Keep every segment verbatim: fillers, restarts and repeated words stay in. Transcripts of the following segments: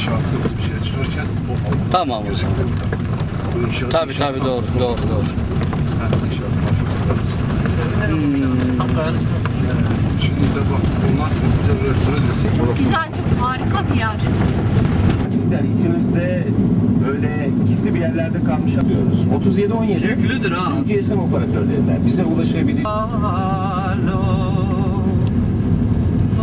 Şarkı bir şeye çıkarken o Tamam o zaman. Gözükmüyor. Bu inşaat Tabii, inşaat tabii, doğru, doğru, doğru. Ha, inşaat mafyası var. Hmm. Şimdi de bak, bunlar bize restore desin. Çok güzel, çok harika bir yer. Gerçekten ikimiz de böyle gizli bir yerlerde kalmış yapıyoruz. Otuz yedi on yedi Yüklüdür ha. Türkiye isim operatörlerinden bize ulaşabilir. Alo.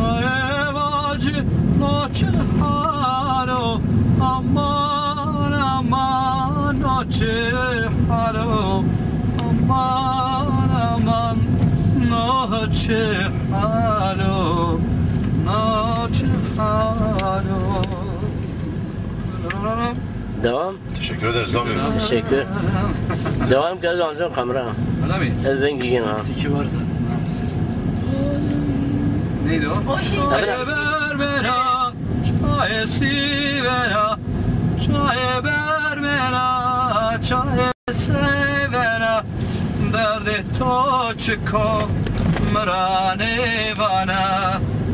Ay bacı, no çi halo, aman, aman, no çi halo, aman, aman, no çi halo, no çi halo. Devam. Teşekkür ederiz, tabii. Teşekkür. Devam, gel amcam kamera. Öyle mi? Ez vengî yena. Siki var zaten. Abi ses. Neydi o? Tabii. Çayê Berbera, çayê Sîvera, çayê Bermena, çayê Severa, derdê to çik o mi ra nêvana,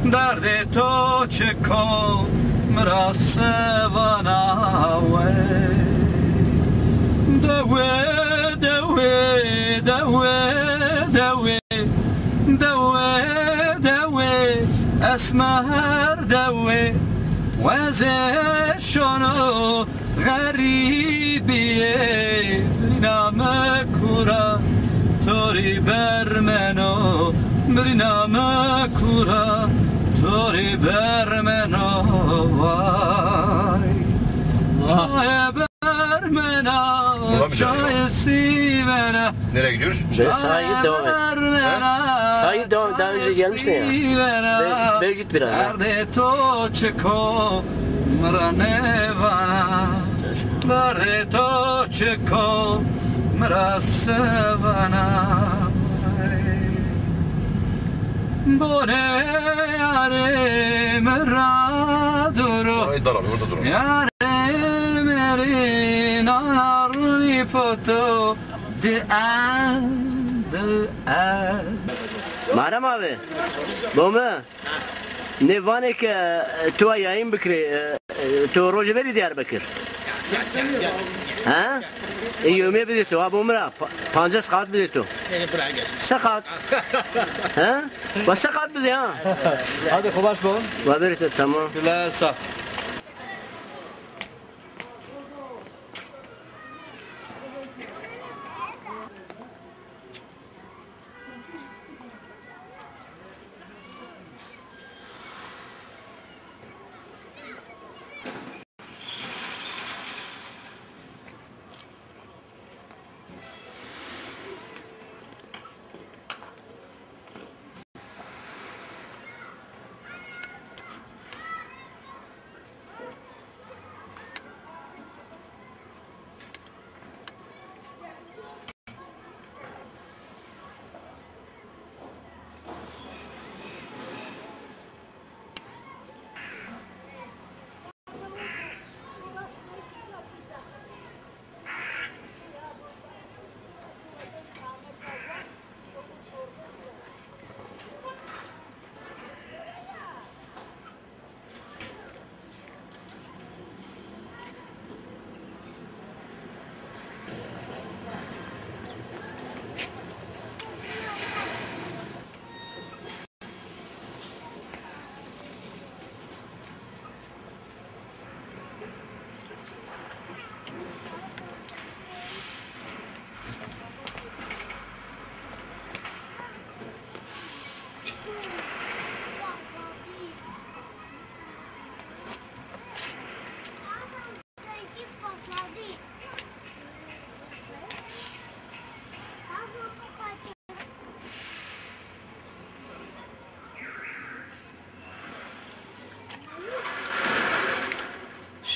derdê to çik o mi ra se vana wey. Dewe, dewe, dewe, dewe, dewe, dewe, esmer dewe, weze şono Xerîbîye, birîna mi kura, to rî bermeno, birîna mi kura, to rî bermeno, vay. Vah. Çayê bermena, Ulan bir daha çayê yok. Sîvena, Nereye gidiyoruz? Şöyle sağa git, devam et. Sağa git, devam et. Daha önce gelmiştin ya. Böyle, böyle git biraz ha. Derdê to çik o mi ra nêvana, derdê to çik o mi ra se vana. Bonê yarê mi ra dûr o. Orayı dar abi, orada duralım. Yarê mi rê nar nîpoto. Di en, di en. Muharrem abi, bo mi nê vanê ke, e, tu wa yayın bikirê, e, e, tu rojê verî Diyarbekir. Ha? E, yewmîye bidê tu, ha, bo mi ra, pa-, pancas kağıt bidê tu. Se kağıt? Ha? Wa se kağıt bidê ha? Hadi, xo baş bo. Wa verî tu, tamam. Güle sağ.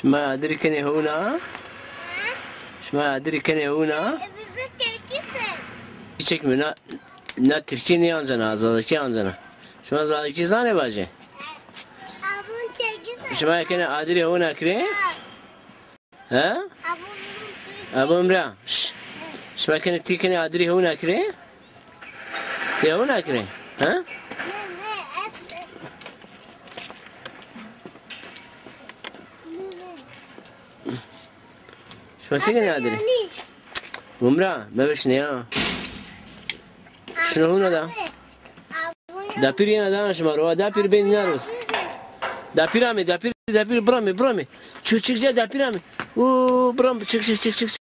Şima adirî kenê hewna? Şima adirî kenê hewna? E, bizi çekirse. Çekme, na, na Tirkî nêancena, Zazakî ancena. Şima Zazakî zanê vajê? Abun çekirse. Şima kenê adirî hewna kirê? Ha. He? Abun. Abun bira. Şş. Şima kenê, ti kenê adirî hewna kirê? Ti hewna kirê? Ha? Şima se kenê adirê? Umra, meveşne ya. Şuna huna da. Dapîr yena da şima ro. Dapîr bên naros. Dapîr ame, dapîr, dapîr, bira me, bira me. Çu çıkça dapîr ame. U bira me, çık, çık, çık, çık.